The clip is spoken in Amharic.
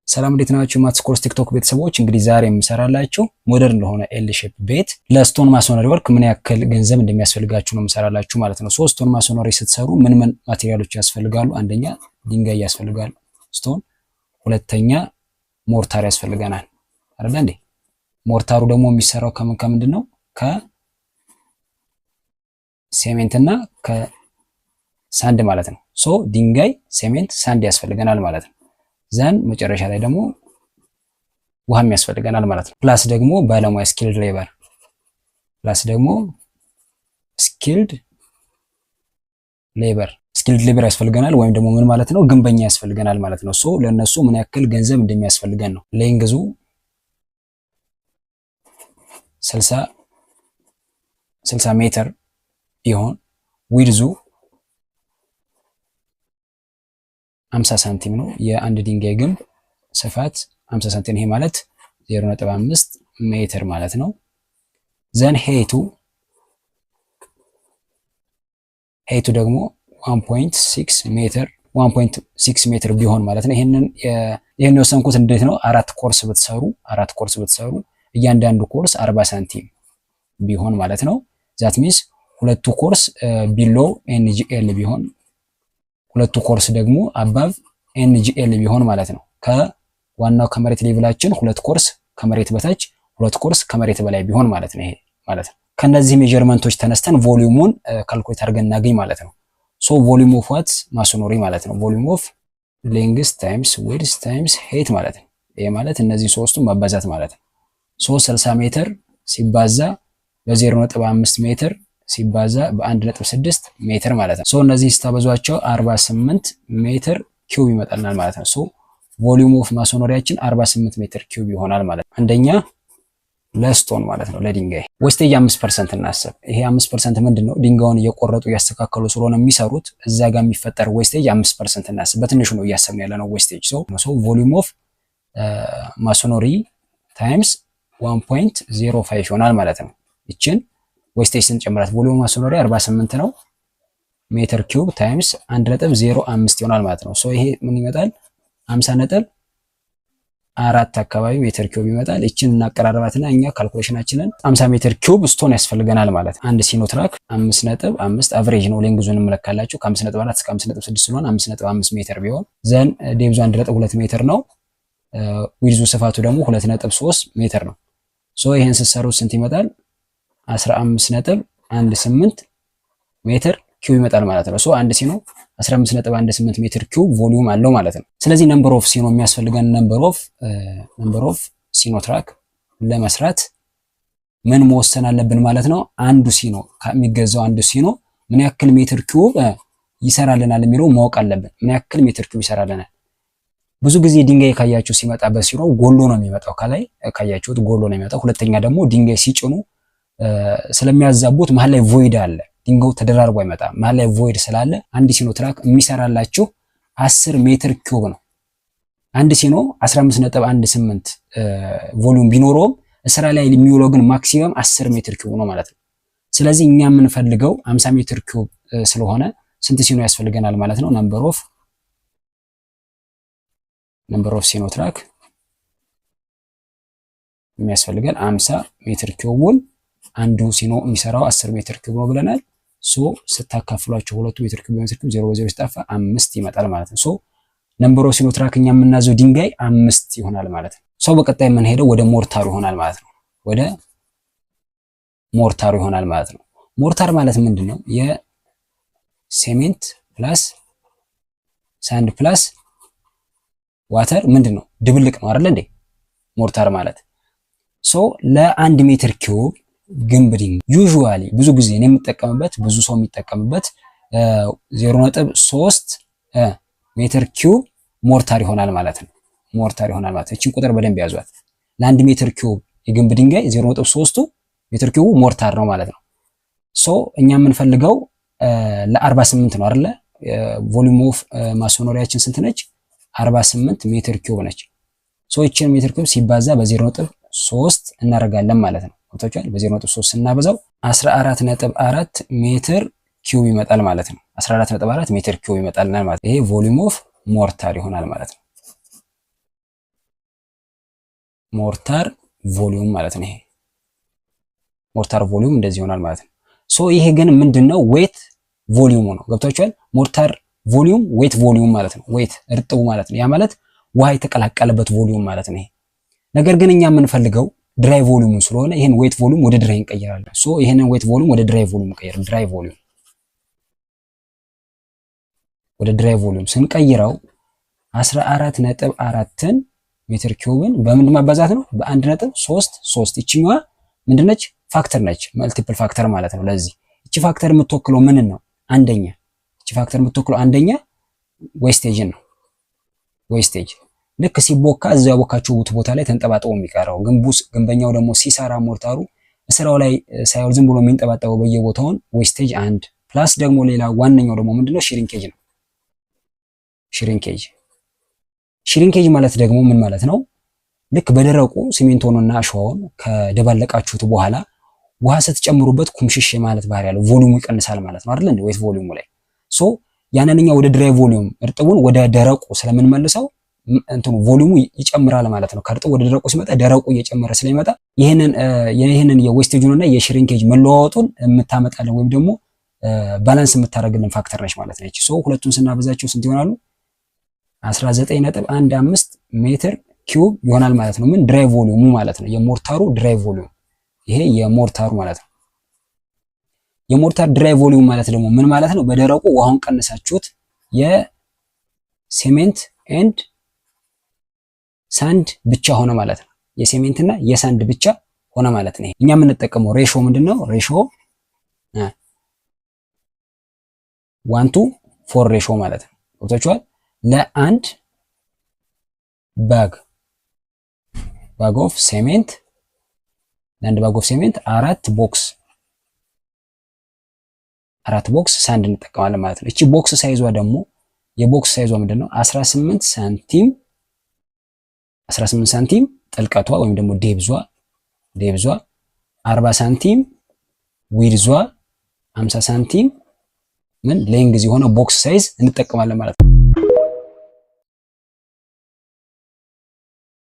ሰላም፣ እንዴት ናችሁ? Maths Course TikTok ቤተሰቦች፣ እንግዲህ ዛሬ የምሰራላችሁ modern ለሆነ L shape ቤት ለ stone masonry work ምን ያክል ገንዘብ እንደሚያስፈልጋችሁ ነው የምሰራላችሁ ማለት ነው። So stone masonry ስትሰሩ ምን ምን material ኦች ያስፈልጋሉ? አንደኛ ድንጋይ ያስፈልጋል፣ stone። ሁለተኛ mortar ያስፈልገናል አይደል እንዴ? Mortar ኡ ደግሞ የሚሰራው ከምን ከምንድን ነው? ከ cement እና ከ sand ማለት ነው። So ድንጋይ፣ cement፣ sand ያስፈልገናል ማለት ነው። Then መጨረሻ ላይ ደግሞ ውሃም ያስፈልገናል ማለት ነው። Plus ደግሞ ባለሙያ skilled labor፣ plus ደግሞ skilled labor ያስፈልገናል ወይም ደግሞ ምን ማለት ነው? ግንበኛ ያስፈልገናል ማለት ነው። So ለእነሱ ምን ያክል ገንዘብ እንደሚያስፈልገን ነው። Length ኡ 60 ሜትር ቢሆን width ኡ 50 ሳንቲም ነው። የአንድ ድንጋይ ግንብ ስፋት 50 ሳንቲም፣ ይሄ ማለት 0.5 ሜትር ማለት ነው። Then height ኡ ደግሞ 1.6 ሜትር፣ 1.6 ሜትር ቢሆን ማለት ነው። ይሄንን የወሰንኩት እንዴት ነው? አራት ኮርስ ብትሰሩ እያንዳንዱ ኮርስ 40 ሳንቲም ቢሆን ማለት ነው። That means ሁለቱ course below NGL ቢሆን፣ ሁለቱ ኮርስ ደግሞ above NGL ቢሆን ማለት ነው። ከዋናው ከመሬት level ኣችን ሁለት ኮርስ ከመሬት በታች፣ ሁለት ኮርስ ከመሬት በላይ ቢሆን ማለት ነው። ይሄ ማለት ነው። ከነዚህ measurement ኦች ተነስተን volume ኡን calculate አድርገን እናገኝ ማለት ነው። So volume of what? Masonry ማለት ነው። Volume of length times width times height ማለት ነው። ይሄ ማለት እነዚህ ሶስቱን ማባዛት ማለት ነው። So 60 ሜትር ሲባዛ በ0.5 ሜትር ሲባዛ በ1.6 ሜትር ማለት ነው። So እነዚህ ስታበዟቸው 48 ሜትር cube ይመጣልናል ማለት ነው። So volume of masonry ያችን 48 ሜትር cube ይሆናል ማለት ነው። አንደኛ ለ stone ማለት ነው፣ ለድንጋይ wastage 5% እናስብ። ይሄ 5% ምንድን ነው? ድንጋዩን እየቆረጡ እያስተካከሉ ስለሆነ የሚሰሩት እዛ ጋር የሚፈጠር wastage 5% እናስብ። በትንሹ ነው እያሰብን ያለ ነው wastage። So volume of masonry times 1.05 ይሆናል ማለት ነው። ይችን wastage ስንጨምራት volume masonry 48 ነው ሜትር cube times 1.05 ይሆናል ማለት ነው። So ይሄ ምን ይመጣል? 50.4 አካባቢ ሜትር cube ይመጣል። ይችን እናቀራርባትና እኛ calculation ኣችንን 50 ሜትር cube stone ያስፈልገናል ማለት ነው። አንድ ሲኖትራክ 5.5 average ነው፣ length ኡን እንመለካላችሁ፣ ከ5.4 እስከ 5.6 ስለሆነ 5.5 ሜትር ቢሆን፣ then depth ኡ 1.2 ሜትር ነው። ዊድዙ ስፋቱ ደግሞ 2.3 ሜትር ነው። So ይሄን ስትሰሩ ስንት ይመጣል? 15.18 ሜትር cube ይመጣል ማለት ነው። So አንድ ሲኖ 15.18 ሜትር cube volume አለው ማለት ነው። ስለዚህ number of ሲኖ የሚያስፈልገን number of ሲኖትራክ ለመስራት ምን መወሰን አለብን ማለት ነው? አንዱ ሲኖ፣ ከሚገዛው አንዱ ሲኖ ምን ያክል ሜትር cube ይሰራልናል የሚለው ማወቅ አለብን። ምን ያክል ሜትር cube ይሰራልናል? ብዙ ጊዜ ድንጋይ ካያችሁ ሲመጣ በሲኖ ጎሎ ነው የሚመጣው። ከላይ ካያችሁት ጎሎ ነው የሚመጣው። ሁለተኛ ደግሞ ድንጋይ ሲጭኑ ስለሚያዛቡት መሀል ላይ void አለ። ድንጋዩ ተደራርቦ አይመጣም። መሀል ላይ void ስላለ አንድ ሲኖ ትራክ የሚሰራላችሁ 10 ሜትር cube ነው። አንድ ሲኖ 15.18 volume ቢኖረውም ስራ ላይ የሚውለው ግን maximum 10 ሜትር cube ነው ማለት ነው። ስለዚህ እኛ የምንፈልገው 50 ሜትር cube ስለሆነ ስንት ሲኖ ያስፈልገናል ማለት ነው? Number of ሲኖ ትራክ የሚያስፈልገን 50 ሜትር cube ኡን አንዱ ሲኖ የሚሰራው 10 ሜትር cube ነው ብለናል። So ስታካፍሏቸው ሁለቱ ሜትር cube በሜትር cube፣ ዜሮ በዜሮ ሲጠፋ አምስት ይመጣል ማለት ነው። So number of ሲኖ ትራክ እኛ የምናዘው ድንጋይ አምስት ይሆናል ማለት ነው። So በቀጣይ የምንሄደው ወደ mortar ኡ ይሆናል ማለት ነው። ወደ mortar ኡ ይሆናል ማለት ነው። Mortar ማለት ምንድን ነው? የ cement plus sand plus water ምንድን ነው? ድብልቅ ነው አይደል እንዴ? Mortar ማለት። So ለአንድ ሜትር cube ግንብ ድንጋይ usually ብዙ ጊዜ እኔ የምጠቀምበት፣ ብዙ ሰው የሚጠቀምበት 0.3 ሜትር cube mortar ይሆናል ማለት ነው። Mortar ይሆናል ማለት ነው። እቺን ቁጥር በደንብ ያዟት። ለአንድ ሜትር cube የግንብ ድንጋይ 0.3ቱ ሜትር cube ኡ mortar ነው ማለት ነው። So እኛ የምንፈልገው ለ48 ነው አይደለ? Volume of masonry ያችን ስንት ነች? 48 ሜትር cube ነች። So ይችን ሜትር cube ሲባዛ በ0.3 እናደርጋለን ማለት ነው። ገብቷችኋል? በ0.3 ስናበዛው 14.4 ሜትር cube ይመጣል ማለት ነው። 14.4 ሜትር cube ይመጣልናል ማለት ነው። ይሄ volume of mortar ይሆናል ማለት ነው። Mortar volume ማለት ነው። ይሄ mortar volume እንደዚህ ይሆናል ማለት ነው። So ይሄ ግን ምንድነው? Wet volume ኡ ነው። ገብቷችኋል? Mortar volume wet volume ማለት ነው። Wet እርጥቡ ማለት ነው። ያ ማለት ውሃ የተቀላቀለበት volume ማለት ነው። ይሄ ነገር ግን እኛ የምንፈልገው dry volume ስለሆነ ይሄን wet volume ወደ dry እንቀይራለን። So ይሄንን wet volume ወደ dry volume እንቀይር። Dry volume ወደ dry volume ስንቀይረው 14.4ን ሜትር cube ን በምንድን ማባዛት ነው? በ1.33። ይችኛዋ ምንድነች? Factor ነች። Multiple factor ማለት ነው። ለዚህ እቺ factor የምትወክለው ምንን ነው? አንደኛ እቺ factor የምትወክለው አንደኛ wastage ን ነው። Wastage ልክ ሲቦካ እዚያው ያቦካችሁት ቦታ ላይ ተንጠባጥቦ የሚቀረው፣ ግንቡስ ግንበኛው ደግሞ ሲሰራ mortar ኡ ስራው ላይ ሳይውል ዝም ብሎ የሚንጠባጠበው በየቦታውን wastage አንድ፣ plus ደግሞ ሌላ ዋነኛው ደግሞ ምንድነው? Shrinkage ነው። Shrinkage፣ shrinkage ማለት ደግሞ ምን ማለት ነው? ልክ በደረቁ ሲሚንቶንና አሸዋውን ከደባለቃችሁት በኋላ ውሃ ስትጨምሩበት ኩምሽሽ ማለት ባህሪ ያለው volume ኡ ይቀንሳል ማለት ነው አይደል እንዴ? Wet volume ኡ ላይ። So ያንን እኛ ወደ dry volume፣ እርጥቡን ወደ ደረቁ ስለምንመልሰው እንትኑ volume ኡ ይጨምራል ማለት ነው። ከእርጥቡ ወደ ደረቁ ሲመጣ ደረቁ እየጨመረ ስለሚመጣ ይህንን የ wastage ኡን እና የ shrinkage መለዋወጡን የምታመጣልን ወይም ደግሞ balance የምታደርግልን factor ነች ማለት ነች። So ሁለቱን ስናበዛቸው ስንት ይሆናሉ? 19.15 ሜትር cube ይሆናል ማለት ነው። ምን dry volume ኡ ማለት ነው። የ mortar ኡ dry volume፣ ይሄ የ mortar ኡ ማለት ነው። የ mortar dry volume ማለት ደግሞ ምን ማለት ነው? በደረቁ ውሃውን ቀንሳችሁት የ cement and sand ብቻ ሆነ ማለት ነው። የ cement እና የ sand ብቻ ሆነ ማለት ነው። እኛ የምንጠቀመው ratio ምንድነው? Ratio 1 to 4 ratio ማለት ነው። ገብቷችኋል? ለአንድ bag of cement፣ ለአንድ bag of cement አራት box sand እንጠቀማለን ማለት ነው። እቺ box size ዋ ደግሞ፣ የ box size ዋ ምንድነው? 18 ሳንቲም፣ 18 ሳንቲም ጥልቀቷ ወይም ደግሞ depth ዋ 40 ሳንቲም width ዋ፣ 50 ሳንቲም ምን length የሆነ box size እንጠቀማለን ማለት ነው።